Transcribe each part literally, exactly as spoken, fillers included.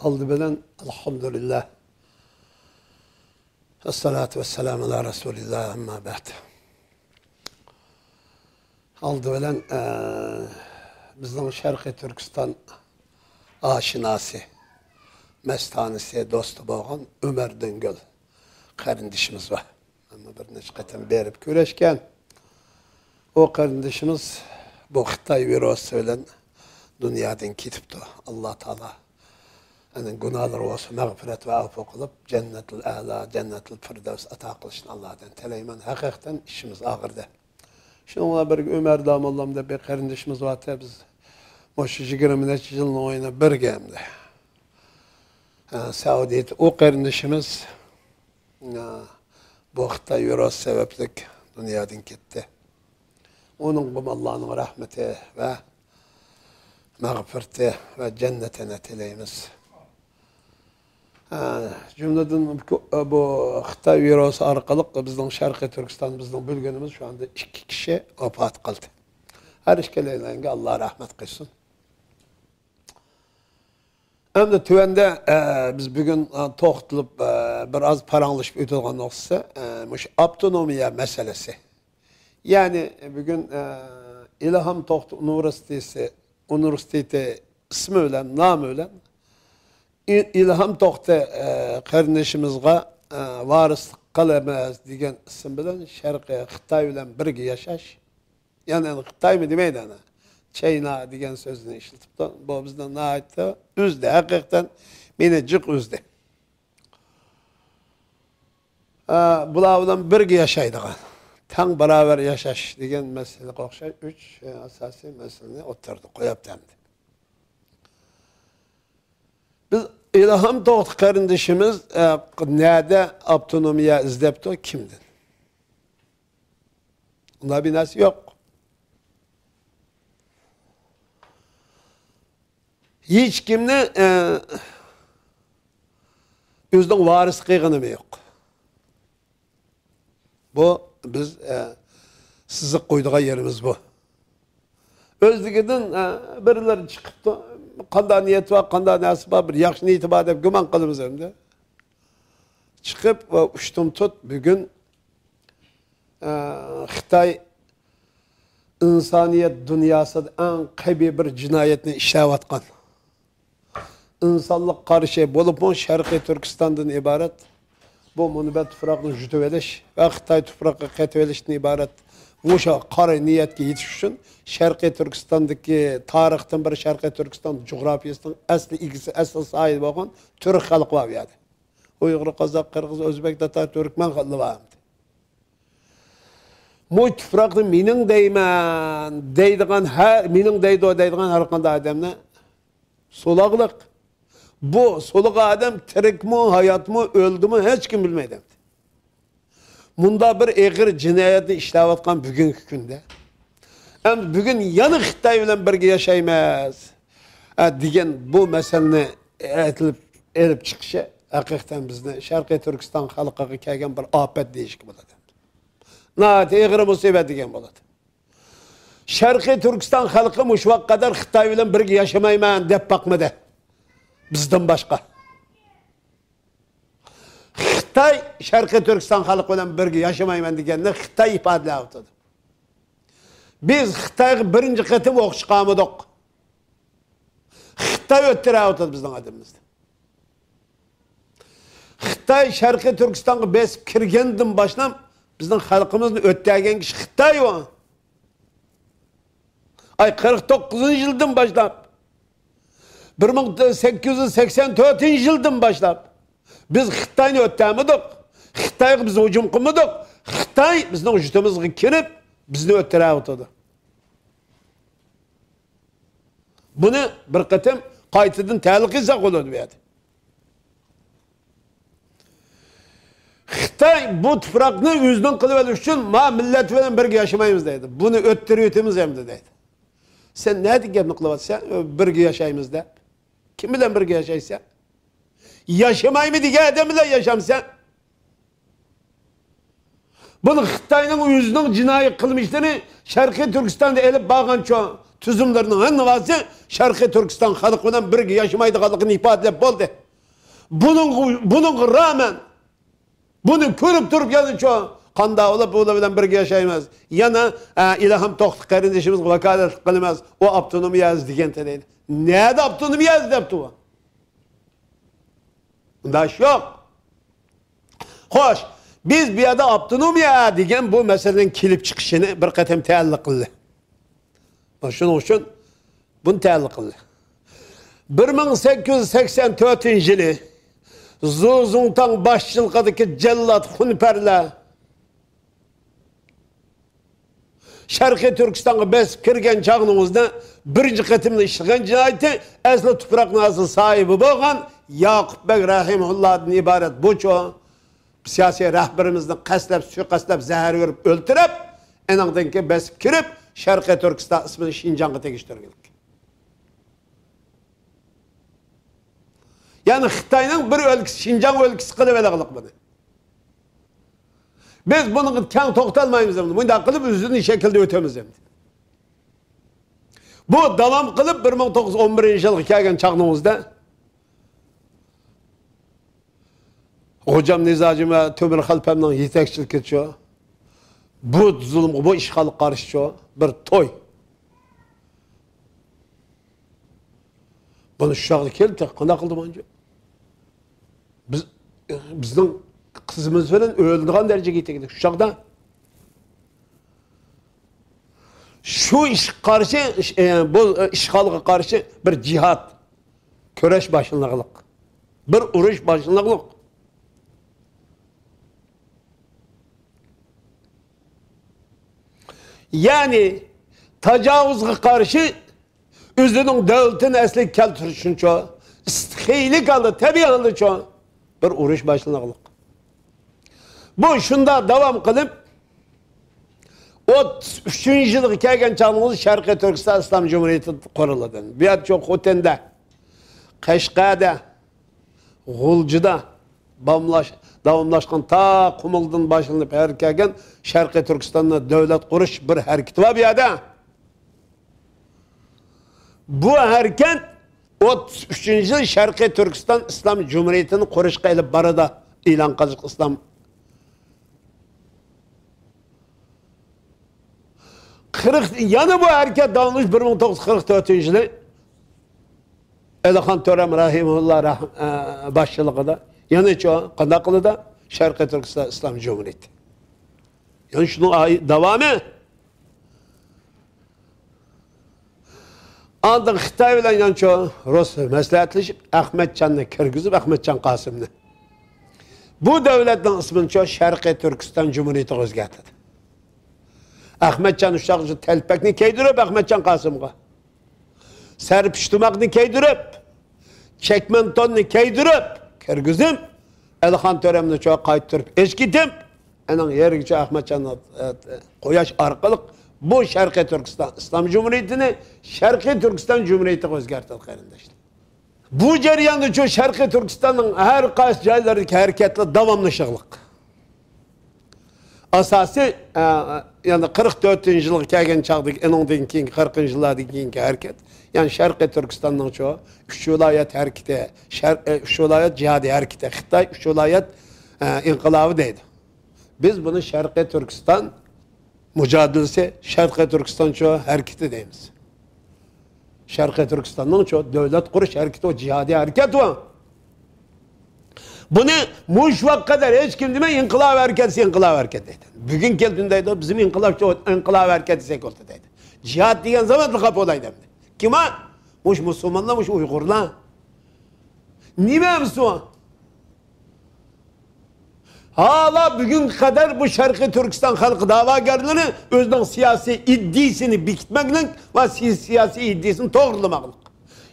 ئالدى بىلەن، ئەلھەمدۇلىللا. ۋەسسالاتۇ ۋەسسالامۇ ئالا رەسۇلىللا، ئەمما بەئد. ئالدى بىلەن، ئە، بىزنىڭ شەرقىي تۈركىستان ئاشناسى، مەستانىسى، دوستى بولغان ئۆمەر دۆڭگۆل قېرىندىشىمىز بار. مەنمۇ بىر نەچچە قېتىم بېرىپ كۆرۈشكەن. ئۇ قېرىندىشىمىز بۇ خىتاي ۋىرۇسى بىلەن دۇنيادىن كېتىپتۇ. ئاللا تائالا ئۇنىڭ گۇناھلىرى بولسا مەغپىرەت ۋە ئەپۇ قىلىپ، جەننەتۇل ئەلا، جەننەتۇل فىردەۋس ئاتا قىلىشىنى ئاللادىن تىلەيمەن. ھەقىقەتەن ئىچىمىز ئاغرىدى. شۇنىڭ بىلەن بىرگە ئۆمەر داموللام دەپ بىر قېرىندىشىمىز بارتى. بىز مۇشۇ يىگىرمە نەچچە يىلنىڭ ئويۇنى بىرگە ئەمدى. ھە، سەئۇدىيەدە ئۇ قېرىندىشىمىز، ھە، بۇ خىتاي ۋىرۇسى سەۋەبلىك دۇنيادىن كەتتى. ئۇنىڭغىمۇ ئاللانىڭ رەھمىتى ۋە مەغپىرىتى ۋە جەننىتىنى تىلەيمىز. ھە، جۈملىدىن بۇ خىتاي ۋىرۇسى ئارقىلىق بىزنىڭ شەرقىي تۈركىستان، بىزنىڭ بىلگىنىمىز شۇ ئاندا ئىككى كىشى ۋاپات قىلدى. ھەر ئىككىلەيلەنگە ئاللا رەھمەت قىلسۇن. ئەمدى تۆۋەندە، ئە، بىز بۈگۈن، ئە، توختىلىپ، ئە، بىر ئاز پاراڭلىشىپ ئۆتىدىغان نۇقتىسى، ئە، مۇشۇ ئاپتونومىيە مەسىلىسى. يەنى بۈگۈن، ئە، ئىلھام توختى ئۇنىۋېرسىتېتى، ئۇنىۋېرسىتېتى ئىسمى بىلەن، نامى بىلەن ئى-، ئىلھام توختى، ئە، قېرىندىشىمىزغا، ئە، ۋارىسلىق قىلىمىز دېگەن ئىسىم بىلەن شەرقىي خىتاي بىلەن بىرگە ياشاش، يەنى خىتايمۇ دېمەيدۇ ئانا. چاينا دېگەن سۆزنى ئىشلىتىپتۇ. بۇ بىزنى ناھايىتى ئۈزدى. ھەقىقەتەن مېنى جىق ئۈزدى. ئە، بۇلار بىلەن بىرگە ياشايدىغان، تەڭ باراۋەر ياشاش دېگەن مەسىلىگە ئوخشاش ئۈچ، ئە، ئاساسىي مەسىلىنى ئوتتۇرىدا قويۇپتۇ ئەمدى. بىز ئىلھام توختى قېرىندىشىمىز، ئە، نەدە ئاپتونومىيە ئىزدەپتۇ، كىمدىن؟ ئۇنداق بىر نەرسە يوق. ھېچكىمنى، ئە، ئۆزىنىڭ ۋارىسى قىلغىنىمۇ يوق. بۇ بىز، ئە، سىزىق قويىدىغان يېرىمىز بۇ. ئۆزلۈكىدىن، ئە، بىرلىرى چىقىپتۇ. قانداق نىيەت بار، قانداق نەرسە بار، بىر ياخشى نىيىتى بار دەپ گۇمان قىلىمىز ئەمدى. چىقىپ ۋە ئۇشتۇمتۇت بۈگۈن، ئە، خىتاي ئىنسانىيەت دۇنياسىدا ئەڭ قەبىھ بىر جىنايەتنى ئىشلەۋاتقان. ئىنسانلىق قارشى بولۇپمۇ شەرقىي تۈركىستاندىن ئىبارەت بۇ مۇنبەت تۇپراقنى يۇتۇۋېلىش ۋە خىتاي تۇپرىقىغا قېتىۋېلىشتىن ئىبارەت مۇشۇ قارا نىيەتكە يېتىش ئۈچۈن شەرقىي تۈركىستاندىكى تارىختىن بىر شەرقىي تۈركىستان جۇغراپىيىسىنىڭ ئەسلى ئىگىسى، ئەسلى ساھىبى بولغان تۈرك خەلقى بار بۇ يەردە. ئۇيغۇر، قازاق، قىرغىز، ئۆزبەك، تاتار، تۈركمەن خەلقى بار. مۇ تۇپراقنى مېنىڭ دەيمەن دەيدىغان ھەر، مېنىڭ دەيدۇ دەيدىغان ھەر قانداق ئادەمنى سولاغلىق. بۇ سولىغان ئادەم تىرىكمۇ، ھاياتمۇ، ئۆلدىمۇ، ھېچكىم بىلمەيدۇ ئەمدى. مۇنداق بىر ئېغىر جىنايەتنى ئىشلەۋاتقان بۈگۈنكى كۈندە، ئەمدى بۈگۈن يەنە خىتاي بىلەن بىرگە ياشايمىز، ئە، دېگەن بۇ مەسىلىنى ئېتىلىپ، ئېلىپ چىقىشى ھەقىقەتەن بىزنى شەرقىي تۈركىستان خەلقىگە كەلگەن بىر ئاپەت دېيىشكە بولىدۇ. ناھايىتى ئېغىر مۇسىبەت دېگەن بولىدۇ. شەرقىي تۈركىستان خەلقى مۇشۇ ۋاقىتقا قەدەر خىتاي بىلەن بىرگە ياشىمايمەن دەپ باقمىدى. بىزدىن باشقا. خىتاي شەرقىي تۈركىستان خەلقى بىلەن بىرگە ياشىمايمەن دېگەننى خىتاي ئىپادىلەۋاتىدۇ. بىز خىتايغا بىرىنچى قېتىم ئوق چىقارمىدۇق. خىتاي ئۆتتۈرەۋاتىدۇ بىزنىڭ ئالدىمىزدا. خىتاي شەرقىي تۈركىستانغا بېسىپ كىرگەندىن باشلاپ بىزنىڭ خەلقىمىزنى ئۆتتۈرگەن كىشى خىتاي ئۇ. ئاي، قىرىق توققۇزىنچى يىلدىن باشلاپ، بىر مىڭ سەككىز يۈز سەكسەن تۆتىنچى يىلدىن باشلاپ بىز خىتاينى ئۆتتۈرمىدۇق. خىتايغا بىز ھۇجۇم قىلمىدۇق. خىتاي بىزنىڭ يۇرتىمىزغا كىرىپ بىزنى ئۆتتۈرۈۋاتىدۇ. بۇنى بىر قېتىم قايتىدىن تەھلىل قىلساق بولىدۇ بۇ يەردە. خىتاي بۇ تۇپراقنى ئۆزىنىڭ قىلىۋېلىش ئۈچۈن ما مىللەت بىلەن بىرگە ياشىمايمىز دەيدۇ. بۇنى ئۆتتۈرۈۋېتىمىز ئەمدى دەيدۇ. سەن نەدە گەپنى قىلىۋاتىسەن؟ بىرگە ياشايمىز دەپ. كىم بىلەن بىرگە ياشايسەن؟ ياشىمايمەن دېگەن ئادەم بىلەن ياشامسەن؟ بۇنى خىتاينىڭ ئۆزىنىڭ جىنايى قىلمىشلىرى شەرقىي تۈركىستاندا ئېلىپ بارغانچۇ، تۈزۈملىرىنىڭ ھەممىسى شەرقىي تۈركىستان خەلقى بىلەن بىرگە ياشىمايدىغانلىقىنى ئىپادىلەپ بولدى. بۇنىڭغا، بۇنىڭغا رامەن، بۇنى كۆرۈپ تۇرۇپ يەنىچۇ، قانداق بولۇپ بۇلار بىلەن بىرگە ياشايمىز؟ يەنە، ئە، ئىلھام توختى قېرىندىشىمىزغا ۋاكالەتلىك قىلىمىز، ئۇ ئاپتونومىيە ئىزدىگەن دەيدۇ. نەدە ئاپتونومىيە ئىزدەپتۇ ئۇ؟ ئۇنداق ئىش يوق. خوش، بىز بۇ يەردە ئاپتونومىيە دېگەن بۇ مەسىلىنىڭ كېلىپ چىقىشىنى بىر قېتىم تەھلىل قىلدى. شۇنىڭ ئۈچۈن بۇنى تەھلىل قىلدى. بىر مىڭ سەككىز يۈز سەكسەن تۆتىنچى يىلى زۇ زۇڭتاڭ باشچىلىقىدىكى جەللاد خۇنپەرلەر شەرقىي تۈركىستانغا بېسىپ كىرگەن چاغنىڭىزدا بىرىنچى قېتىمدا ئىشلىگەن جىنايىتى ئەسلى تۇپراقنىڭ ئەسلى ساھىبى بولغان ياقۇپ بەگ رەھىمۇللادىن ئىبارەت بۇچۇ سىياسىي رەھبىرىمىزنى قەستلەپ، سۇيىقەستلەپ، زەھەر بېرىپ ئۆلتۈرۈپ، ئېنىڭدىن كېيىن بېسىپ كىرىپ، شەرقىي تۈركىستان ئىسمىنى شىنجاڭغا تېگىشتۈرگەنلىك. يەنى خىتاينىڭ بىر ئۆلكىسى، شىنجاڭ ئۆلكىسى قىلىۋېلىغلىق بۇنى. بىز بۇنىڭغا كەڭ توختالمايمىز ئەمدى. مۇنداق قىلىپ ئۆزىنى شەكىلدە ئۆتىمىز ئەمدى. بۇ داۋام قىلىپ بىر مىڭ توققۇز يۈز ئون بىرىنچى يىلغا كەلگەن چاغنىڭىزدا غوجام نىزاجىم ۋە تۆمۈر خەلپەمنىڭ يېتەكچىلىكىدىچۇ، بۇ زۇلۇمغا، بۇ ئىشغالغا قارشىچۇ بىر توي. بۇنى شۇ چاغدا كەلدى، قانداق قىلدى مانجۇ؟ بىز، بىزنىڭ قىزىمىز بىلەن ئۆلىدىغان دەرىجىگە يېتىلدى شۇ چاغدا. شۇ ئىشقا قارشى، ئىش-، ئە، بۇ، ئە، ئىشغالغا قارشى بىر جىھاد، كۈرەش باشلىنىغلىق. بىر ئۇرۇش باشلىنىغلىق. يەنى تاجاۋۇزغا قارشى ئۆزىنىڭ دۆلىتىنى ئەسلىگە كەلتۈرۈش ئۈچۈنچۇ، ئىستىخىيلىك ھالدا، تەبىئىي ھالدىچۇ بىر ئۇرۇش باشلىنىغلىق. بۇ شۇنداق داۋام قىلىپ، ئوتتۇز ئۈچىنچى يىلغا كەلگەن چاغىمىزدا شەرقىي تۈركىستان ئىسلام جۇمھۇرىيىتى قۇرۇلدى. بۇ يەردىچۇ خوتەندە، قەشقەردە، غۇلجىدا داۋاملاش-، داۋاملاشقان تا قۇمۇلدىن باشلىنىپ ھەر كەلگەن شەرقىي تۈركىستاندا دۆلەت قۇرۇش بىر ھەرىكىتى بار بۇ يەردە. بۇ ھەرىكەت ئوتتۇز ئۈچىنچى يىل شەرقىي تۈركىستان ئىسلام جۇمھۇرىيىتىنى قۇرۇشقا ئېلىپ بارىدۇ. ئېلان قىلىش ئىسلام قىرىق، يەنە بۇ ھەرىكەت داۋاملىشىپ بىر مىڭ توققۇز يۈز قىرىق تۆتىنچى يىلى ئەلىخان تۆرەم رەھىمۇللا رەھ-، ئە، باشچىلىقىدا يەنە چو-، قانداق قىلىدۇ؟ شەرقىي تۈركىستان ئىسلام جۇمھۇرىيىتى. يەنى شۇنىڭ ئاي-، داۋامى. ئاندىن خىتاي بىلەن يەنە چو-، رۇس مەسلىھەتلىشىپ، ئەخمەتجاننى كىرگۈزۈپ، ئەخمەتجان قاسىمنى. بۇ دۆلەتنىڭ ئىسمىنى چو-، شەرقىي تۈركىستان جۇمھۇرىيىتىگە ئۆزگەرتتى. ئەخمەتجان ئۇششاق تەلپەكنى كىيدۈرۈپ ئەخمەتجان قاسىمغا، سەرپۇشتۇماقنى كىيدۈرۈپ، چەكمەن توننى كىيدۈرۈپ كىرگۈزۈپ، ئەلىخان تۆرەمنى چوقۇ قايتۇرۇپ ئېچىپ كېتىپ، ئەنىڭ يېرىگىچە ئەخمەتجاننى، ئە، قويۇش ئارقىلىق بۇ شەرقىي تۈركىستان ئىسلام جۇمھۇرىيىتىنى شەرقىي تۈركىستان جۇمھۇرىيىتىگە ئۆزگەرتىلدى، قېرىنداشلار. بۇ جەرياندا شۇ شەرقىي تۈركىستاننىڭ ھەر قايسى جايلىرىدىكى ھەرىكەتلەر داۋاملىشىغلىق. ئاساسىي، ئە، يەنى قىرىق تۆتىنچى يىلغا كەلگەن چاغدىكى، ئۇنىڭدىن كېيىنكى قىرىقىنچى يىللاردىن كېيىنكى ھەرىكەت، يەنى شەرقىي تۈركىستاننىڭ شۇ ئۈچ ۋىلايەت ھەرىكىتى، شەر-، ئە، ئۈچ ۋىلايەت جىھادىي ھەرىكىتى، خىتاي ئۈچ ۋىلايەت، ئە، ئىنقىلابى دەيدۇ. بىز بۇنى شەرقىي تۈركىستان مۇجادىلىسى، شەرقىي تۈركىستان شۇ ھەرىكىتى دەيمىز. شەرقىي تۈركىستاننىڭ شۇ دۆلەت قۇرۇش ھەرىكىتى، ئۇ جىھادىي ھەرىكەت ئۇ. بۇنى مۇشۇ ۋاقىتقا قەدەر ھېچكىم دېمەي، ئىنقىلاب ھەرىكەتسى، ئىنقىلاب ھەرىكەت دەيدۇ. بۈگۈن كەلدىم دەيدۇ، بىزنىڭ ئىنقىلاب شۇ، ئىنقىلاب ھەرىكەت دېسەك بولدى دەيدۇ. جىھاد دېگەن زاماندا خاپا بولاي دەمدى. كىم ئۇ؟ مۇشۇ مۇسۇلمانلار، مۇشۇ ئۇيغۇرلار. نېمە ئەمسە ئۇ؟ ھالا بۈگۈنگە قەدەر بۇ شەرقىي تۈركىستان خەلقى داۋاگەرلىرى ئۆزىنىڭ سىياسىي ئىدىيىسىنى بېكىتمەكلىك ۋە سىي-، سىياسىي ئىدىيىسىنى توغرىلىماقلىق.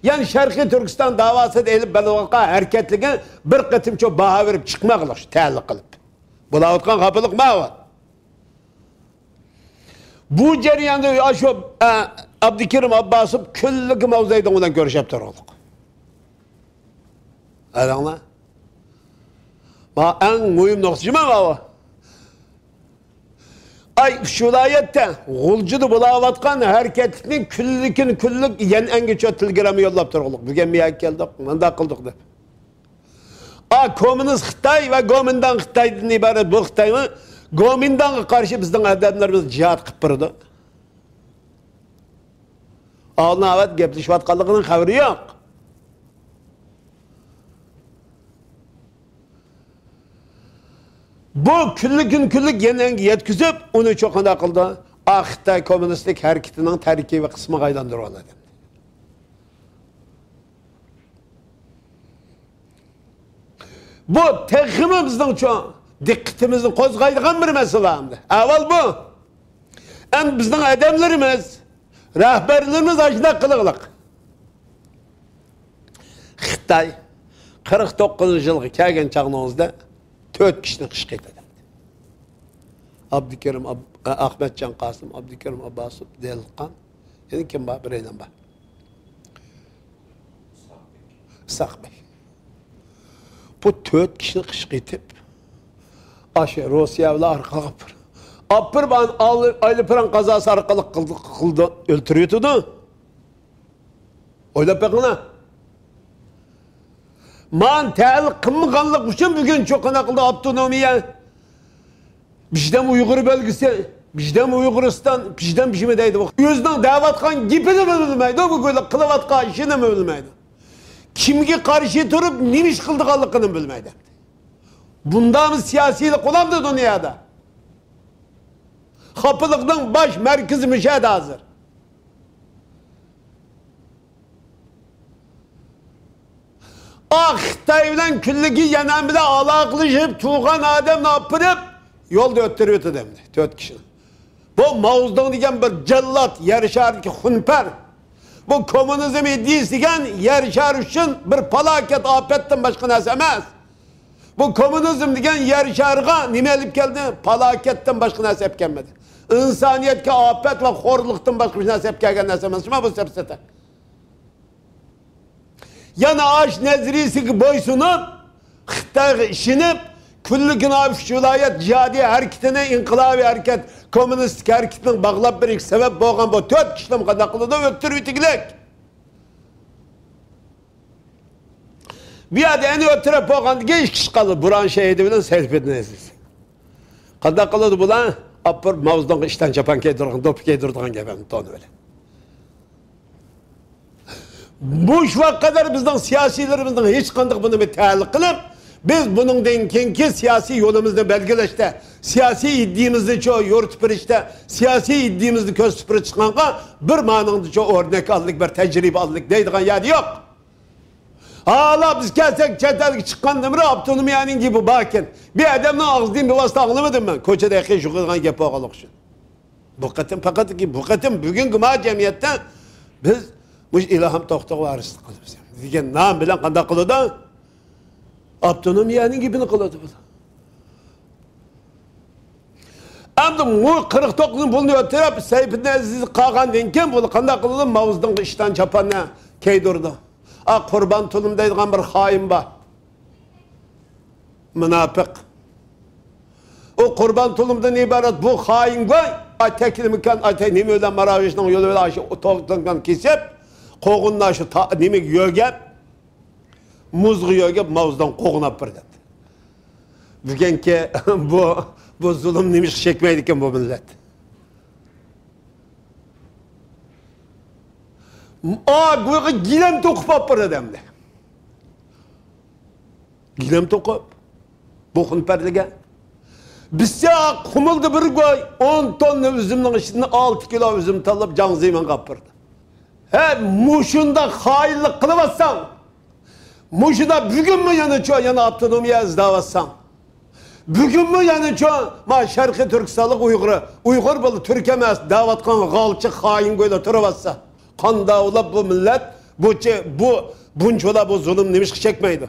يەنى شەرقىي تۈركىستان داۋاسىدا ئېلىپ بېرىلىۋاتقان ھەرىكەتلىككە بىر قېتىمچە باھا بېرىپ چىقماقلىق، شۇ تەلىق قىلىپ. بولاۋاتقان خاپىلىق ماۋۇ. بۇ جەرياندا ئاشۇ، ئە، ئابدۇكېرىم ئابباسوف كۈنلۈكى ماۋزېدۇڭ بىلەن كۆرۈشۈپ تۇرغۇلۇق. ئەلەڭلار. ما ئەڭ مۇھىم نۇقتا شۇ ماۋۇ. ئۈچ ۋىلايەتتە غۇلجىدا بولاۋاتقان ھەرىكەتلىكنى كۈنلۈكۈن كۈنلۈك يەنئەنگە چۆ تېلېگرامما يوللاپ تۇرغۇلۇق. بۈگۈن بۇ يەرگە كەلدۇق، مۇنداق قىلدۇق دەپ. ئا، كوممۇنىست خىتاي ۋە گومىنداڭ خىتايدىن ئىبارەت بۇ خىتايمۇ گومىنداڭغا قارشى بىزنىڭ ئادەملىرىمىز جىھاد قىلىپ بېرىدۇ. ئالدىن ئاۋات گەپلىشىۋاتقانلىقىنىڭ خەۋىرى يوق. بۇ كۈنلۈكۈن كۈنلۈك يەنئەنگە يەتكۈزۈپ، ئۇنى چوقۇم قىلدى. ئا، خىتاي كوممۇنىستىك ھەرىكىتىنىڭ تەركىبىي قىسمىغا ئايلاندۇرۇۋالدى. بۇ تېخىمۇ بىزنىڭ چوڭ دىققىتىمىزنى قوزغايدىغان بىر مەسىلە ئەمدى. ئەۋۋال بۇ. ئەمدى بىزنىڭ ئادەملىرىمىز، رەھبەرلىرىمىز ئاشۇنداق قىلغىلىق. خىتاي قىرىق توققۇزىنچى يىلغا كەلگەن چاغنىڭىزدا تۆت كىشىنى قىشقا ئېتىدۇ. ئابدۇكېرىم ئاب-، ئەخمەتجان قاسىم، ئابدۇكېرىم ئابباسوف، دېلىققان. يەنە كىم بار؟ بىرەيلەن بار. ئىسھاق بەگ. بۇ تۆت كىشىنى قىشقا ئېتىپ، ئاشۇ روسىيە بىلەن ئارقىغا ئاپىرىپ، ئاپىرىپ، ئايروپىلان قازاسى ئارقىلىق قىلدى، قىلدى، ئۆلتۈرۈۋېتىدۇ. ئويلاپ بېقىڭلار. مانا تەھلىل قىلمىغانلىق ئۈچۈن بۈگۈن چوقۇنا قىلدى ئاپتونومىيە. بىزدەم ئۇيغۇر بۆلگىسى، بىزدەم ئۇيغۇرىستان، بىزدەم بىزمە دەيدۇ. ئۆزىنىڭ دەۋاتقان گېپىنىمۇ بىلمەيدۇ، بۇ قىلىۋاتقان ئىشىنىمۇ بىلمەيدۇ. كىمگە قارشى تۇرۇپ، نېمە ئىش قىلىدىغانلىقىنى بىلمەيدۇ. بۇنداقمۇ سىياسىيلىق بولامدۇ دۇنيادا؟ خاپىلىقنىڭ باش مەركىزى مۇشۇ يەردە ھازىر. ئا، خىتاي بىلەن كۈنلۈكى يەنئەن بىلەن ئالاقىلىشىپ، تۇغقان ئادەمنى ئاپىرىپ، يولدا ئۆتتۈرۈۋېتىدۇ ئەمدى تۆت كىشىنى. بۇ ماۋزېدۇڭ دېگەن بىر جاللات، يەر شارىدىكى خۇنپەر. بۇ كوممۇنىزم ئىدىيىسى دېگەن يەر شارى ئۈچۈن بىر پالاكەت، ئاپەتتىن باشقا نەرسە ئەمەس. بۇ كوممۇنىزم دېگەن يەر شارىغا نېمە ئېلىپ كەلدى؟ پالاكەتتىن باشقا نەرسە ئېلىپ كەلمىدى. ئىنسانىيەتكە ئاپەت ۋە خورلۇقتىن باشقا بىر نەرسە ئېلىپ كەلگەن نەرسە ئەمەس، شۇما بۇ سەپسەتە. يەنە ئاش نەزەرىيىسىگە بويسۇنۇپ، خىتايغا ئىشىنىپ، كۈنلۈكۈن ئاشۇ ۋىلايەت جىھادىي ھەرىكىتىنى، ئىنقىلابىي ھەرىكەت، كوممۇنىستىك ھەرىكىتىنىڭ باغلاپ بېرىشكە سەۋەب بولغان بۇ تۆت كىشىنى قانداق قىلىدۇ؟ ئۆلتۈرۈۋېتىگلىك. بۇ يەردە ئەنە ئۆتتۈرۈپ بولغاندىن كېيىن ئىككى ئىش قالدى. بۇرھان شەھىدى بىلەن سەيپىدىن ئەزىز. قانداق قىلىدۇ بۇلار؟ ئاپىرىپ ماۋزېدۇڭغا ئىشتان چاپان كىيدۈرىدىغان، دوپپا كىيدۈرىدىغان گەپ ئەمدى، تونى بىلەن. مۇشۇ ۋاقىتقا قەدەر بىزنىڭ سىياسىيلىرىمىزنىڭ ھېچقانداق بۇنى بىر تەھلىل قىلىپ، بىز بۇنىڭدىن كېيىنكى سىياسىي يولىمىزنى بەلگىلەشتە، سىياسىي ئىدىيىمىزنى چو يورۇتۇپ بېرىشتە، سىياسىي ئىدىيىمىزنى كۆرسىتىپ بېرىشقانغا بىر مانىڭدىچۇ ئۆرنەك ئالدىك، بىر تەجرىبە ئالدىك دەيدىغان يەردە يوق. ھالا بىز كەلسەك، چەت ئەلگە چىققاندىن بېرى ئاپتونومىيەنىڭ گېپى باركەن. بىر ئادەمنىڭ ئاغزىدىن بىۋاسىتە ئاڭلىمىدىم مەن، كوچىدا ياخشى يۈرىدىغان گەپ بولغانلىقى ئۈچۈن. بۇ قېتىم پەقەت، بۇ قېتىم بۈگۈنكى ما جەمئىيەتتە بىز مۇشۇ ئىلھام توختىغا ۋارىسلىق قىلىمىز دېگەن نام بىلەن قانداق قىلىدۇ؟ ئاپتونومىيەنىڭ گېپىنى قىلىۋاتىدۇ. ئەمدى مۇ قىرىق توققۇزىنچى بۇلنى ئۆتۈرۈپ، سەيپىدىن ئەزىز قالغاندىن كېيىن بۇ قانداق قىلىدۇ؟ ماۋزېدۇڭغا ئىشتان چاپاننى كىيدۈرىدۇ. ئا، قۇربان تۇلۇم دەيدىغان بىر خائىن بار. مۇناپىق. ئۇ قۇربان تۇلۇمدىن ئىبارەت بۇ خائىن گۇي، ئاي تەكلىمىكان، ئاي تەك نېمە بىلەن ماراۋىشنىڭ يولى بىلەن ئاشۇ توغرىتىنغان كېسىپ، قوغۇننى شۇ تا-، نېمىگە يۆگەپ، مۇزغا يۆگەپ، ماۋزېدۇڭ قوغۇن ئاپىرىدۇ. بۈگۈنكى بۇ، بۇ زۇلۇم نېمىشقا چەكمەيدىكەن بۇ مىللەت؟ ئا، گۇيغا گىلەم توقۇپ ئاپىرىدۇ ئەمدى. گىلەم توقۇپ، بۇ خۇنپەرلىگە. بىزچە قۇمۇلدا بىر گۇي ئون توننا ئۈزۈمنىڭ ئىچىدىن ئالتە كىلو ئۈزۈم تاللاپ جاڭ زېمىنغا ئاپىرىدۇ. ھە، مۇشۇنداق خائىنلىق قىلىۋاتساڭ، مۇشۇدا بۈگۈنمۇ يەنە چو، يەنە ئاپتونومىيە ئىزدەۋاتساڭ، بۈگۈنمۇ يەنە چو، ما شەرقىي تۈركىستانلىق ئۇيغۇر، ئۇيغۇر بولۇپ تۈرك ئەمەس دەۋاتقان غالچى خائىن گۇيلار تۇرۇۋاتسا، قانداق بولۇپ بۇ مىللەت، بۇ چى-، بۇ، بۇنچىلا بۇ زۇلۇم نېمىشقا چەكمەيدۇ؟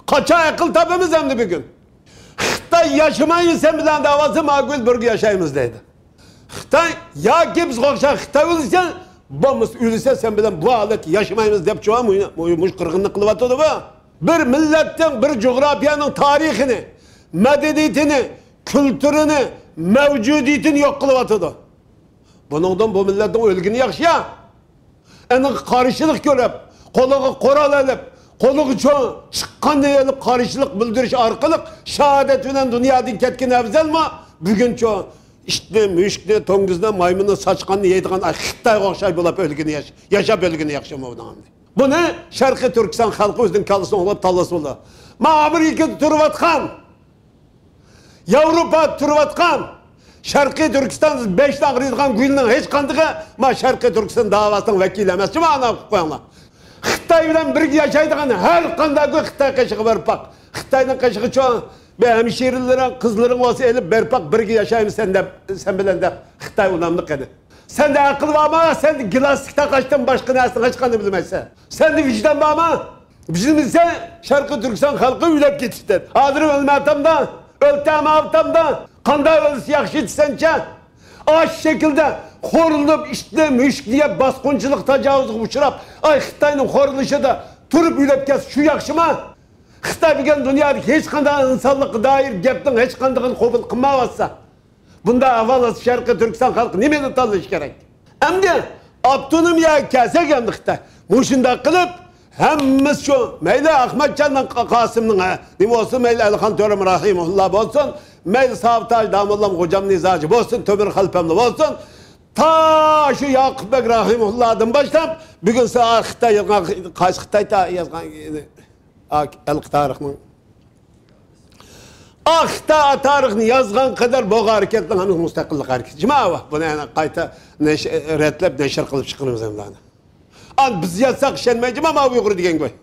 قاچان ئەقىل تاپىمىز ئەمدى بۈگۈن؟ خىتاي ياشىمايمىز سەن بىلەن دەۋاتسا، ماقۇل بىرگە ياشايمىز دەيدۇ. خىتاي ياكى بىزگە ئوخشاش خىتاي ئۆلسە، بولمىسا ئۆلسە سەن بىلەن بۇ ھالەتتە ياشىمايمىز دەپ چۇ مۇ-، مۇ-، مۇشۇ قىرغىننى قىلىۋاتىدۇ بۇ. بىر مىللەتنىڭ، بىر جۇغراپىيەنىڭ تارىخىنى، مەدەنىيىتىنى، كۈلتۈرىنى، مەۋجۇدىيىتىنى يوق قىلىۋاتىدۇ. بۇنىڭدىن بۇ مىللەتنىڭ ئۆلگىنى ياخشى يا. ئېنىڭ قارشىلىق كۆرۈپ، قولىغا قورال ئېلىپ، قولىغا چوڭ چىققاننى ئېلىپ قارشىلىق بىلدۈرۈش ئارقىلىق شاھادەت بىلەن دۇنيادىن كەتكىنى ئەۋزەلمۇ، بۈگۈنچۇ ئىتنى، مۈشۈكنى، توڭگۇزنى، مايمۇننى، ساچقاننى يەيدىغان ئاي خىتايغا ئوخشاش بولاپ ئۆلگىنى ياش-، ياشاپ ئۆلگىنى ياخشىمۇ بۇنىڭ ئەمدى؟ بۇنى شەرقىي تۈركىستان خەلقى ئۆزىنىڭ كاللىسىنى ئوڭلاپ تاللىسا بولىدۇ. مانا ئامېرىكىدا تۇرۇۋاتقان، ياۋروپادا تۇرۇۋاتقان، شەرقىي تۈركىستان بەشتە ئاغرىيدىغان گۇيلىنىڭ ھېچقاندىقى ما شەرقىي تۈركىستان داۋاسىنىڭ ۋەكىلى ئەمەس. جۇما ئانا ئوقۇپ قويۇڭلار. خىتاي بىلەن بىرگە ياشايدىغان ھەر قانداق گۇي خىتاي قېشىغا بېرىپ باق. خىتاينىڭ قېشىغا چوڭ بىر ھەمشىرىلىرىڭ، قىزلىرىڭ بولسا ئېلىپ بېرىپ باق، بىرگە ياشايمىز سەن دەپ، سەن بىلەن دەپ. خىتاي ئۇناملىق ئىدى. سەندە ئەقىل بارمۇ؟ سەندە گىلاستىك تاقاشتىن باشقا نەرسىنىڭ ھېچقانچىنى بىلمەيسەن. سەندە ۋىجدان بارمۇ؟ بىلمىسەڭ، شەرقىي تۈركىستان خەلقى ئۆلۈپ كېتىشتىن. ھازىر ئۆلمەي ئاتامدا، ئۆلتەم ئاتامدا، قانداق ئۆلسە ياخشى دېسەڭچە؟ ئاشۇ شەكىلدە خورلىنىپ، ئىتنى، مۈشۈكنى يەپ، باسقۇنچىلىق تاجاۋۇزغا ئۇچراپ، ئاي خىتاينىڭ خورلىشىدا تۇرۇپ ئۆلۈپ كەتسە شۇ ياخشىمۇ؟ خىتاي دېگەن دۇنيادىكى ھېچقانداق ئىنسانلىققا دائىر گەپنىڭ ھېچقاندىقىنى قوبۇل قىلمايۋاتسا، بۇنداق ئەھۋالدا شەرقىي تۈركىستان خەلقى نېمىنى تاللىشى كېرەك؟ ئەمدى ئاپتونومىيەگە كەلسەك ئەمدى خىتاي. مۇشۇنداق قىلىپ، ھەممىسى شۇ، مەيلى ئەخمەتجاننىڭ، قا-، قاسىمنىڭ، ھە، نېمە بولسۇن، مەيلى ئەلىخان تۆرەم رەھىمۇللا بولسۇن، مەيلى سابىت ھاجى داموللام خوجام نىزاجى بولسۇن، تۆمۈر خەلپەملا بولسۇن، تا شۇ ياقۇپ بەگ رەھىمۇللادىن باشلاپ، بۈگۈن سا-، خىتاي يازغان، قايسى خىتاي تا-، يازغان، ئا-، ئەلقى تارىخنىڭ، ئا، خىتاي تارىخنى يازغان قەدەر بولغان ھەرىكەتنىڭ ھەممىسى مۇستەقىللىق ھەرىكىتى. جۇما، بۇنى يەنە قايتا نەش-، رەتلەپ نەشر قىلىپ چىقىرىمىز ئەمدى ئانا. ئان بىز يازساق ئىشەنمەيدۇ، مانا ئۇيغۇر دېگەن گوي.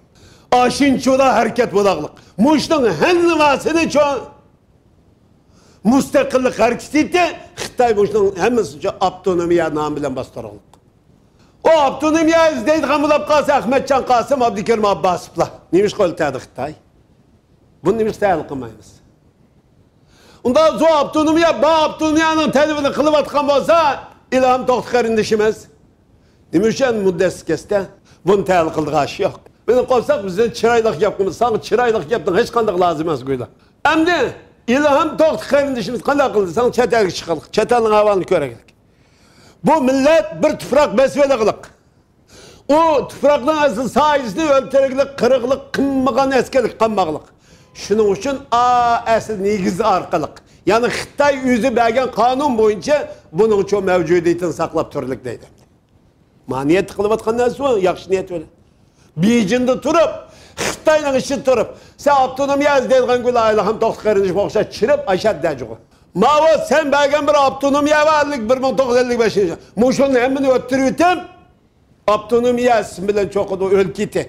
ئاشۇنچىلا ھەرىكەت بولاغلىق. مۇشۇنىڭ ھەممىسىنى چوڭ مۇستەقىللىق ھەرىكىتى، خىتاي مۇشۇنىڭ ھەممىسىنى ئاپتونومىيە نامى بىلەن باستۇرغلىق. ئۇ ئاپتونومىيە ئىزدەيدىغان بولۇپ قالسا، ئەخمەتجان قاسىم، ئابدۇكېرىم ئابباسوفلار نېمىشقا ئۆلتۈردى خىتاي؟ بۇنى نېمىشقا تەھلىل قىلمايمىز؟ ئۇنداق زور ئاپتونومىيە، بار ئاپتونومىيەنىڭ تەلىپىنى قىلىۋاتقان بولسا، ئىلھام توختى قېرىندىشىمىز نېمە ئۈچۈن مۇددەتسىز كەستى؟ بۇنى تەھلىل قىلىدىغان ئىش يوق. بۇنى قىلساق، بىزدىن چىرايلىق گەپ قىلمىسا، ساڭا چىرايلىق گەپنىڭ ھېچقانداق لازىمى ئەمەس گويلا. ئەمدى ئىلھام توختى قېرىندىشىمىز قانداق قىلدى؟ ساڭا چەت ئەلگە چىقىرلىق، چەت ئەلنىڭ ئەھۋالىنى كۆرەيلىك. بۇ مىللەت بىر تۇپراق بېسىۋېلىغلىق. ئۇ تۇپراقنىڭ ئەسلى سايىسىنى ئۆلتۈرگلىك، قىرغلىق قىلمىغان ئەسكەرلىك قالماغلىق. شۇنىڭ ئۈچۈن ئا ئەسلى نېگىز ئارقىلىق، يەنى خىتاي ئۆزى بەرگەن قانۇن بويىچە بۇنىڭ چوڭ مەۋجۇدىيىتىنى ساقلاپ تۇرلۇق دەيدۇ. ما نىيەت قىلىۋاتقان نەرسە ئۇ، ياخشى نىيەت بىلەن. بېيجىڭدا تۇرۇپ، خىتاينىڭ ئىچىدە تۇرۇپ، سەن ئاپتونومىيە ئىزدەيدىغان گۇيلا ئايلىخان توختى قېرىندىشىمغا ئوخشاش چىرىپ ئاشات دەجۇغۇ. ماۋۇ سەن بەرگەن بىر ئاپتونومىيە بار، ئەللىك، بىر مىڭ توققۇز يۈز ئەللىك بەشىنچى يىل. مۇشۇنى ھەممىنى ئۆتتۈرۈۋېتىپ، ئاپتونومىيە ئىسمى بىلەن چوقۇدۇ ئۆلكىتى،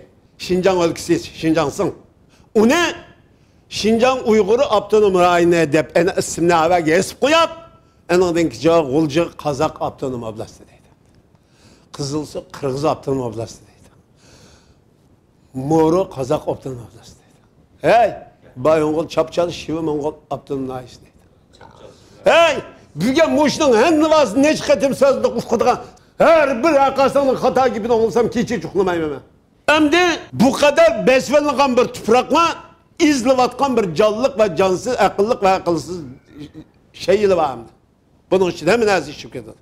شىنجاڭ ئۆلكىسى، شىنجاڭسىڭ. ئۇنى شىنجاڭ ئۇيغۇر ئاپتونوم رايونى دەپ ئەنە ئىسمىنى ئەۋەگە يېزىپ قويۇپ، ئەنىڭدىن كېيىن غۇلجا قازاق ئاپتونوم ئوبلاستى دەيدۇ. قىزىلسۇ قىرغىز ئاپتونوم ئوبلاستى دەيدۇ. مورۇ قازاق ئاپتونوم ئوبلاستى دەيدۇ. ھەي، بايىنغول چاپچال شىۋە موڭغۇل ئاپتونوم ناھىيىسى دەيدۇ. ھەي، بۈگۈن مۇشۇنىڭ ھەممىسىنى نەچچە قېتىم سۆزلەپ ئۇقىدىغان ھەر بىر ھەرقايسىڭنىڭ خاتا گېپىنى ئاڭلىسام كېچە ئۇخلىمايمەن مەن. ئەمدى بۇ قەدەر بېسىۋېلىنغان بىر تۇپراققا ئېزىلىۋاتقان بىر جانلىق ۋە جانسىز، ئەقىللىق ۋە ئەقىلسىز شەيئىلەر بار ئەمدى. بۇنىڭ ئىچىدە ھەممە نەرسە ئىشلىپ كېتىدۇ.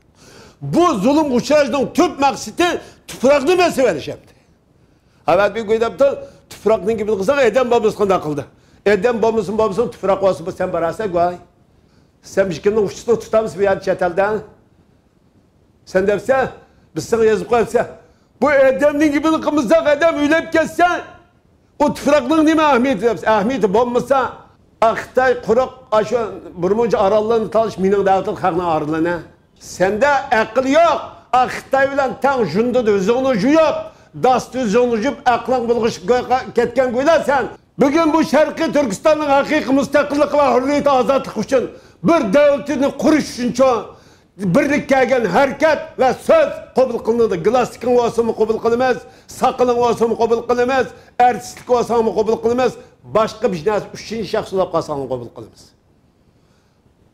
بۇ زۇلۇم ئۇچراشنىڭ تۈپ مەقسىتى تۇپراقنى بېسىۋېلىش ئەمدى. ئەۋەت بىر گۇي دەپتۇ، تۇپراقنىڭ گېپىنى قىلساڭ، ئادەم بولمىسا قانداق قىلدى؟ ئادەم بولمىسۇن، بولمىسۇن، تۇپراق بولسا، بۇ سەن باراسەن گۇي. سەن بىر كىمنىڭ ئۇچىسىنى تۇتامسەن بۇ يەردە چەت ئەلدە؟ سەن دەپسەن، بىز ساڭا يېزىپ قويۇپسەن. بۇ ئادەمنىڭ گېپىنى قىلمىساق، ئادەم ئۆلۈپ كەتسە، ئۇ تۇپراقنىڭ نېمە ئەھمىيىتى دەپسەن؟ ئەھمىيىتى بولمىسا، ئا، خىتاي قۇرۇق، ئاشۇ بىر مۇنچە ئاراللارنى تالىشىپ، مېنىڭ دەۋاتىدۇ خەقنىڭ ئارىلىرىنى. سەندە ئەقىل يوق. ئا، خىتاي بىلەن تەڭ ژۇندىدا ئۆزۈڭنى جۇيۇپ، داستى ئۆزۈڭنى جۇيۇپ، ئەقلىڭ بۇلغىشىپ كەتكەن گۇيلا سەن. بۈگۈن بۇ شەرقىي تۈركىستاننىڭ ھەقىقىي مۇستەقىللىقى ۋە ھۆرىيىتى، ئازادلىقى ئۈچۈن بىر دۆلىتىنى قۇرۇش ئۈچۈن چوڭ بىرلىككە كەلگەن ھەرىكەت ۋە سۆز قوبۇل قىلىنىدۇ. گىلاستىكىڭ بولسىمۇ قوبۇل قىلىمىز، ساقىلىڭ بولسىمۇ قوبۇل قىلىمىز، ئارتىسلىق بولساڭمۇ قوبۇل قىلىمىز، باشقا بىر نەرسە ئۈچىنچى شەخس بولۇپ قالساڭمۇ قوبۇل قىلىمىز.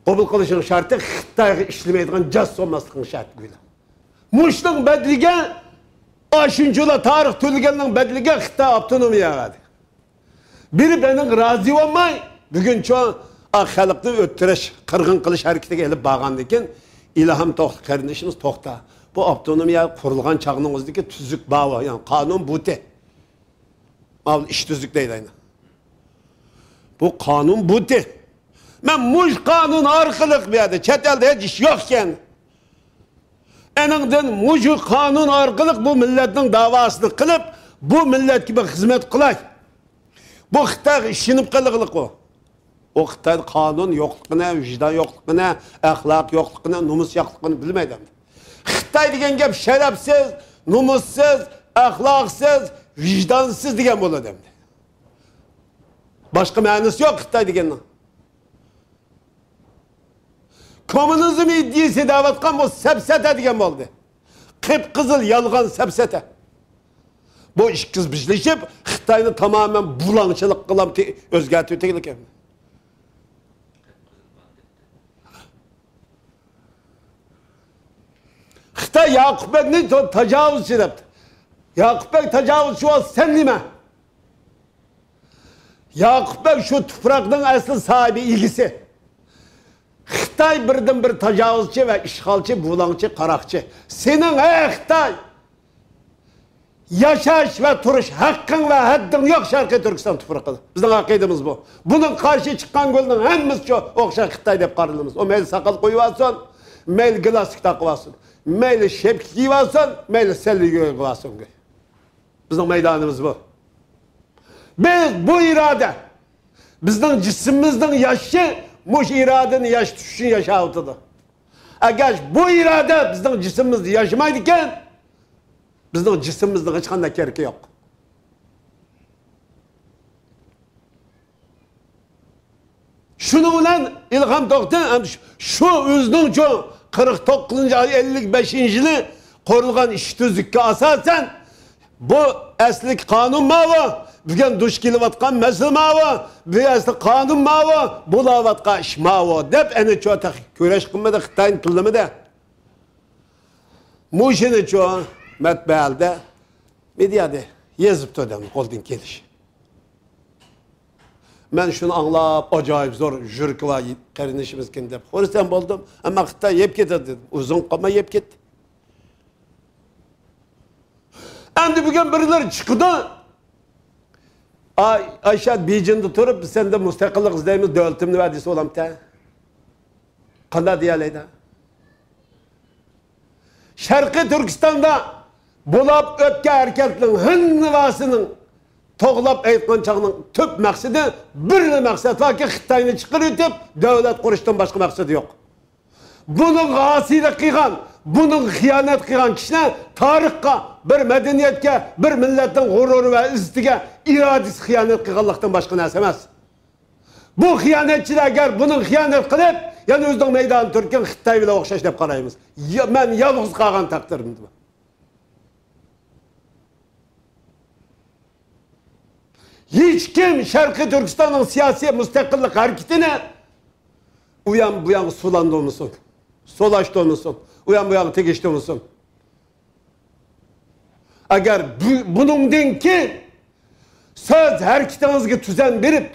قوبۇل قىلىشنىڭ شەرتى خىتايغا ئىشلىمەيدىغان جاس سولماسلىقنىڭ شەرتى بىلەن. مۇشۇنىڭ بەدىلىگە، ئاشۇنچىلا تارىخ تۈگىگەننىڭ بەدىلىگە خىتاي ئاپتونومىيە بەردى. بېرىپ ئېنىڭ رازى بولماي، بۈگۈنچۇ ئا، خەلقنى ئۆلتۈرۈش، قىرغىن قىلىش ھەرىكىتىگە ئېلىپ بارغاندىن كېيىن، ئىلھام توختى قېرىندىشىمىز، توختا. بۇ ئاپتونومىيە قۇرۇلغان چاغنىڭ ئۆزىدىكى تۈزۈك بار، يەنى قانۇن بۇتى. ماۋۇنى ئىش تۈزۈك دەيدۇ ئەينى. بۇ قانۇن بۇتى. مەن مۇشۇ قانۇن ئارقىلىق بۇ يەردە، چەت ئەلدە ھېچ ئىش يوق ئىكەن. ئېنىڭدىن مۇشۇ قانۇن ئارقىلىق بۇ مىللەتنىڭ داۋاسىنى قىلىپ، بۇ مىللەتكە بىر خىزمەت قىلاي. بۇ خىتايغا ئىشىنىپ قېلىغلىق ئۇ. ئۇ خىتايدا قانۇن يوقلۇقىنى، ۋىجدان يوقلۇقىنى، ئەخلاق يوقلۇقىنى، نومۇس يوقلۇقىنى بىلمەيدۇ ئەمدى. خىتاي دېگەن گەپ شەرەپسىز، نومۇسسىز، ئەخلاقسىز، ۋىجدانسىز دېگەن بولىدۇ ئەمدى. باشقا مەنىسى يوق خىتاي دېگەننىڭ. كوممۇنىزم ئىدىيىسى دەۋاتقان بۇ سەپسەتە دېگەن بولدى. قىپقىزىل يالغان سەپسەتە. بۇ ئىككىسى بىرلىشىپ، خىتاينى تامامەن بۇلاڭچىلىققىلا ئۆزگەرتىۋېتىگلىك. خىتاي ياقۇپ بەگنى تا-، تاجاۋۇزچى دەپتۇ. ياقۇپ بەگ تاجاۋۇزچى بولسا، سەن نېمە؟ ياقۇپ بەگ شۇ تۇپراقنىڭ ئەسلى ساھىبى، ئىگىسى. خىتاي بىردىنبىر تاجاۋۇزچى ۋە ئىشغالچى، بۇلاڭچى، قاراقچى. سېنىڭ، ھەي خىتاي! ياشاش ۋە تۇرۇش ھەققىڭ ۋە ھەددىڭ يوق شەرقىي تۈركىستان تۇپرىقىدا. بىزنىڭ ئەقىدىمىز بۇ. بۇنىڭغا قارشى چىققان گۈلنىڭ ھەممىسى شۇ ئوخشاش خىتاي دەپ قارىلىمىز. ئۇ مەيلى ساقال قويۇۋالسۇن، مەيلى گىلاستىك تاقىۋالسۇن، مەيلى شەپكە كىيىۋالسۇن، مەيلى سەللىگۈ كىيىۋالسۇن. بىزنىڭ مەيدانىمىز بۇ. بىز بۇ ئىرادە، بىزنىڭ جىسمىمىزنىڭ ياشىشى مۇشۇ ئىرادىنى ياشىتىش ئۈچۈن ياشاۋاتىدۇ. ئەگەر بۇ ئىرادە بىزنىڭ جىسمىمىزدا ياشىمايدىكەن، بىزنىڭ جىسمىمىزنىڭ ھېچقانداق كېرىكى يوق. شۇنىڭ بىلەن ئىلھام توختى، ئەمدى شۇ، شۇ ئۆزىنىڭچۇ قىرىق توققۇزىنچى ئاي ئەللىك بەشىنچى يىلى قۇرۇلغان ئىش تۈزۈككە ئاساسەن، بۇ ئەسلىكى قانۇن ماۋۇ، بۈگۈن دۇچ كېلىۋاتقان مەسىلە ماۋۇ، بۇ ئەسلى قانۇن ماۋۇ، بولاۋاتقان ئىش ماۋۇ دەپ، ئەنە چۇ تېخى كۈرەش قىلمىدى، خىتاينى تىللىمىدى. مۇشۇنىچۇ مەتبەئەلدە، مېدىيادا يېزىپتۇ ئادەمنىڭ قولىدىن كېلىشى. مەن شۇنى ئاڭلاپ، ئاجايىپ زور يۈرىكى بار قېرىندىشىمىزكەن دەپ خۇرسەن بولدۇم. ئەمما خىتاي يەپ كېتىدۇ دېدىم. ئۇزۇن قالماي يەپ كەتتى. ئەمدى بۈگۈن بىرلىرى چىقىدۇ. ئاي، ئايشات بېيجىڭدا تۇرۇپ، بىز سەندىن مۇستەقىللىق ئىزدەيمىز، دۆلىتىمنى بەر دېسە بولامتى؟ قانداق دېيەلەيدۇ؟ شەرقىي تۈركىستاندا بولاپ ئۆتكەن ھەرىكەتنىڭ ھەممىسىنىڭ توغلاپ ئېيتقان چاغنىڭ تۈپ مەقسىتى، بىرلا مەقسەت باركى، خىتاينى چىقىرىۋېتىپ دۆلەت قۇرۇشتىن باشقا مەقسىتى يوق. بۇنىڭغا ئاسىيلىق قىلغان، بۇنىڭغا خىيانەت قىلغان كىشىلەر تارىخقا، بىر مەدەنىيەتكە، بىر مىللەتنىڭ غۇرۇرى ۋە ئىززىتىگە، ئىرادىسىگە خىيانەت قىلغانلىقتىن باشقا نەرسە ئەمەس. بۇ خىيانەتچىلەر ئەگەر بۇنىڭغا خىيانەت قىلىپ، يەنە ئۆزىنىڭ مەيدانىدا تۇرىدىكەن، خىتاي بىلەن ئوخشاش دەپ قارايمىز. يا-، مەن يالغۇز قالغان تەقدىردىمۇ. ھېچكىم شەرقىي تۈركىستاننىڭ سىياسىي مۇستەقىللىق ھەرىكىتىنى ئۇيان بۇيانغا سۇلاندۇرمىسۇن، سولاشتۇرمىسۇن، ئۇيان بۇيانغا تېگىشتۈرمىسۇن. ئەگەر بۇ، بۇنىڭدىن كېيىن سىز ھەرىكىتىڭىزگە تۈزەن بېرىپ،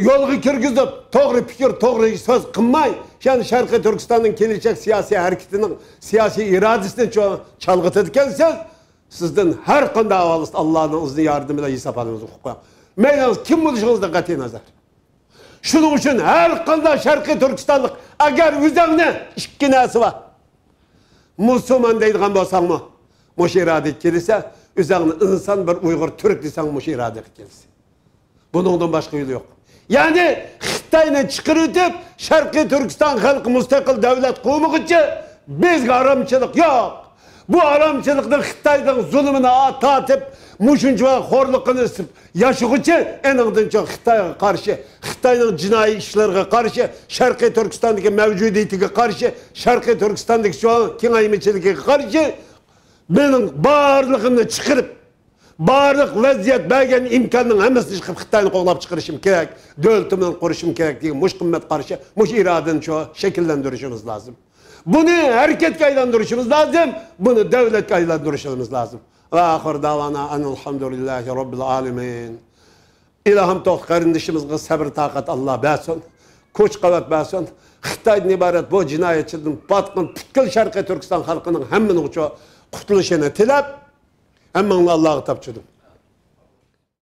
يولغا كىرگۈزۈپ، توغرا پىكىر، توغرا سۆز قىلماي، يەنى شەرقىي تۈركىستاننىڭ كېلىچەك سىياسىي ھەرىكىتىنىڭ سىياسىي ئىرادىسىنى چو-، چالغىتىدىكەنسىز، سىزدىن ھەر قانداق ئەھۋالدا ئاللانىڭ ئىزنى، ياردىمى بىلەن ھېساب ئالىمىز، ھوقۇق بار. مەيلىڭىز كىم بولۇشىڭىزدىن قەتئىي نەزەر. شۇنىڭ ئۈچۈن ھەر قانداق شەرقىي تۈركىستانلىق، ئەگەر ئۆزۈڭنى، ئىككى نەرسە بار. مۇسۇلمان دەيدىغان بولساڭمۇ، مۇشۇ ئىرادىگە كېلىسە، ئۆزۈڭنى ئىنسان، بىر ئۇيغۇر، تۈرك دېسەڭ، مۇشۇ ئىرادىگە كېلىسە. بۇنىڭدىن باشقا يول يوق. يەنى خىتاينى چىقىرىۋېتىپ، شەرقىي تۈركىستان خەلقى مۇستەقىل دۆلەت قۇرمىغۇچە بىزگە ئارامچىلىق يوق. بۇ ئارامچىلىقنى خىتاينىڭ زۇلۇمىنى تارتىپ، مۇشۇنچە خورلۇقىنى ياشىغۇچە، ئېنىڭدىن چوڭ خىتايغا قارشى، خىتاينىڭ جىنايى ئىشلىرىغا قارشى، شەرقىي تۈركىستاندىكى مەۋجۇدىيىتىگە قارشى، شەرقىي تۈركىستاندىكى شۇ كېڭەيمىچىلىكىگە قارشى مېنىڭ بارلىقىمنى چىقىرىپ، بارلىق ۋەزىيەت بەرگەن ئىمكاننىڭ ھەممىسىنى چىقىپ خىتاينى قوغلاپ چىقىرىشىم كېرەك، دۆلىتىمنى قۇرۇشۇم كېرەك دېگەن مۇشۇ قىممەت قارىشى، مۇشۇ ئىرادىنى شۇ شەكىللەندۈرۈشىمىز لازىم. بۇنى ھەرىكەتكە ئايلاندۇرۇشىمىز لازىم، بۇنى دۆلەتكە ئايلاندۇرۇشىمىز لازىم. ۋە ئاخىر داۋانا ئەنىلھەمدۇلىللاھى رەببىل ئالەمىن. ئىلاھىم توختى قېرىندىشىمىزغا سەبرى تاقەت ئاللا بەرسۇن. كۈچ قۇۋۋەت بەرسۇن. خىتايدىن ئىبارەت بۇ جىنايەتچىدىن پۈتكۈل شەرقىي تۈركىستان خەلقىنىڭ ھەممىنىڭ قۇتۇلۇشىنى تىلەپ، ھەممىڭلارنى ئاللاغا تاپشۇردۇم.